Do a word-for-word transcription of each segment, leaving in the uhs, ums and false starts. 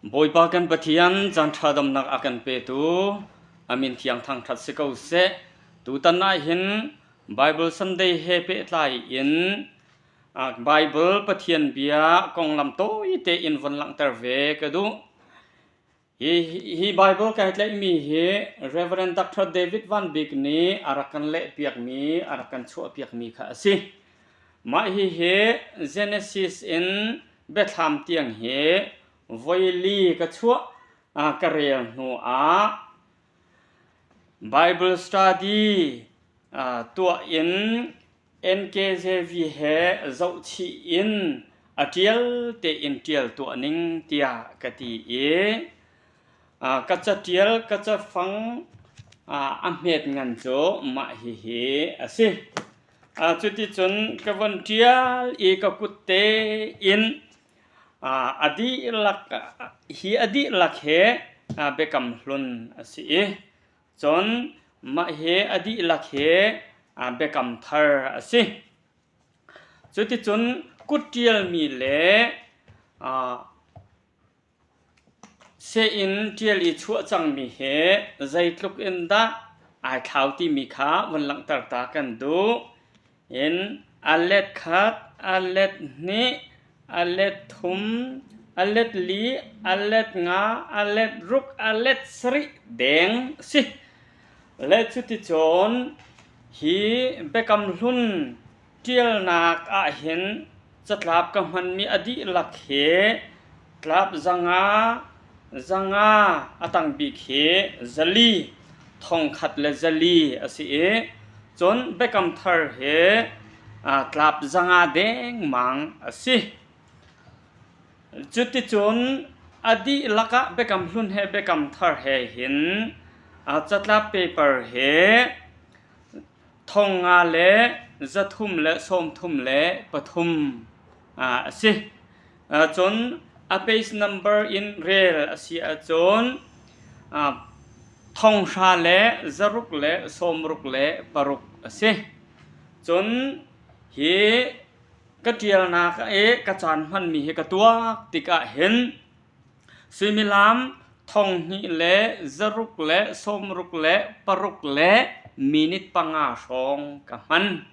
Bawipa kan Pathian, caan ṭha damnak a kan petu a min thiang thangṭhat si ko seh. Tutan ah hin Bible Sunday he pehtlai in, aa, Bible Pathian bia konglam tawite in von langhter ve ka duh. Hi, hi Bible ka tlaihmi hi Reverend Doctor David Van Bik nih a rak kan lehpiakmi, a rak kan chuahpiakmi kha a si. Mah hi hi Genesis in Biathlam tiang hi voi li ka chuah, aa, ka rel hnu ah Bible study, aa, tuah in N K J V he zohchih in a ṭial tein ṭial tuah ning tiah ka ti i, aa, ka caṭial, ka cafang, aa, a hmet ngan cu mah hihi a si. Aa, cuticun ka von ṭial i ka kut tein, aa, a dihlak, hi a dihlak he, aa, biakam hlun a si i, cun mah he a dihlak he, aa, biakam thar a si. Cuticun kut ṭialmi le, aa, seh in ṭial i chuah cangmi he zeitluk in dah aa thlau timi kha von langhter ta kan duh. In a let khat, a let hnih, a let thum, a let li, a let nga, a let ruk, a let sarih deng a si. Le cuticun hi biakam hlun ṭialnak ah hin catlap ka hmanmi a dihlak hi tlap zanga, zanga a tangbik hi zali, thongkhat le zali a si i, cun biakam thar hi, aa, tlap zanga dengmang a si. Cuticun a dihlak ah biakam hlun he biakam thar he hin, aa, catlap paper he thong nga le zathum le sawmthum le pathum, aa, a si. Aa, cun a page number in rel a si ahcun, aa, thong hra le zaruk le sawmruk le paruk a si. Cun hi ka ṭialnak i ka caan hmanmi hi ka tuak tikah hin suimilam thong hnih le zaruk le sawmruk le paruk le minit panga hrawng ka hman.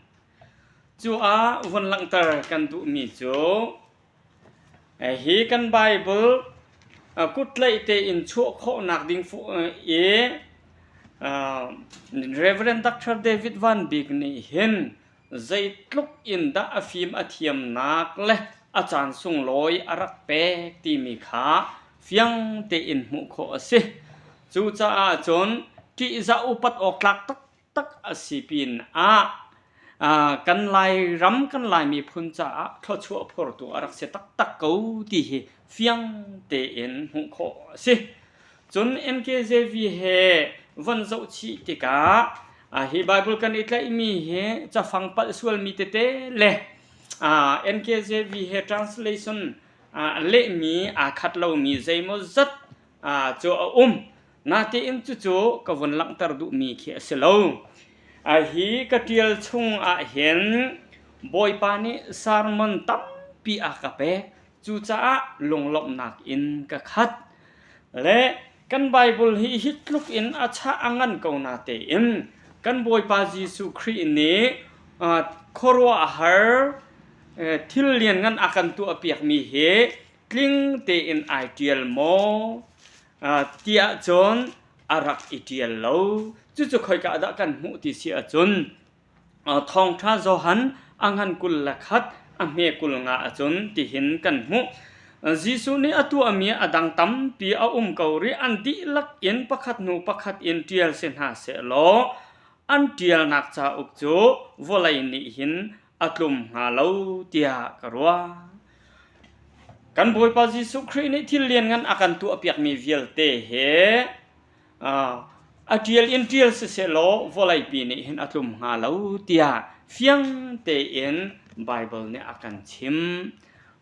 Cu ah von langhter kan duhmi cu, eh, hi kan Bible, ah, kut tlaih tein chuah khawhnak ding fu-, eh, i, ah, Reverend Doctor David Van Bik nih hin zeitluk in dah a fim a thiamnak le a caan sunglawi a rak pek timi kha fiang tein hmuh khawh a si. Cucaah cun ṭihzah upat awk tlak taktak a si pinah, aa, kan Lairam, kan Lai miphun caah thluachuah phortu a rak si taktak ko ti hi fiang tein hmuh khawh a si. Cun N K J V he von zohchih tikah, aa, hi Bible kan i tlaihmi hi cafang palh sualmi tete le, aa, N K J V he translation, aa, lehmi aa khat lomi zeimaw zat, aa, cu a um. Natein cucu ka vun langhter duhmi khi a si lo. Aa, hi ka ṭial chung ah hin Bawipa nih sermon tampi a ka pek. Cucaah lunglawmhnak in ka khat. Le kan Bible hi hi tluk in a chah a ngan ko natein kan Bawipa Jesuh Khrih nih, aa, khuaruahhar, eh, thil lianngan a kan tuahpiakmi hi tling tein aa ṭial maw? Aa, tiah cun a rak i ṭial lo. Cucu khoika dah kan hmuh ti si ahcun, aa, Thawngṭha Johan a ngan kul le khat a hme kul nga ahcun tihin kan hmuh. Jesuh nih a tuahmi a dang tampi a um ko rih, an dihlak in pakhat hnu pakhat in ṭial si hna sehlaw, an ṭialnak cauk cu vawlei nih hin a tlum hnga lo, tiah ka ruah. Kan Bawipa Jesuh Khrih nih thil lianngan a kan tuahpiakmi vialte he, aa, a ṭial in ṭial siseh law, vawleipi nih hin a tlum hnga lo, tiah fiang tein Bible nih a kan chim.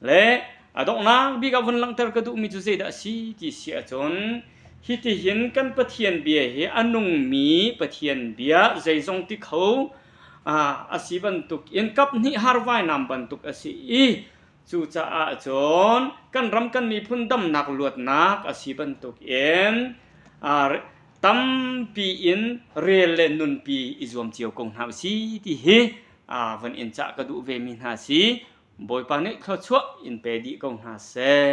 Le a donghnak bik ah vun langhter ka duhmi cu zeidah a si ti si ahcun, hitihin kan Pathian bia hi a nungmi Pathian bia zeizong ti kho, aa, a si bantuk in kap hnih har vainam bantuk a si i, Cucaah cun kan ram kan miphun damnak luatnak a si bantukin, aa, tampi in rel le nunpi i zuam cio ko hna u sih ti hi, aa, van in cah ka duh vemi hna si. Bawipa nih thluachuah in pe dih ko hna seh.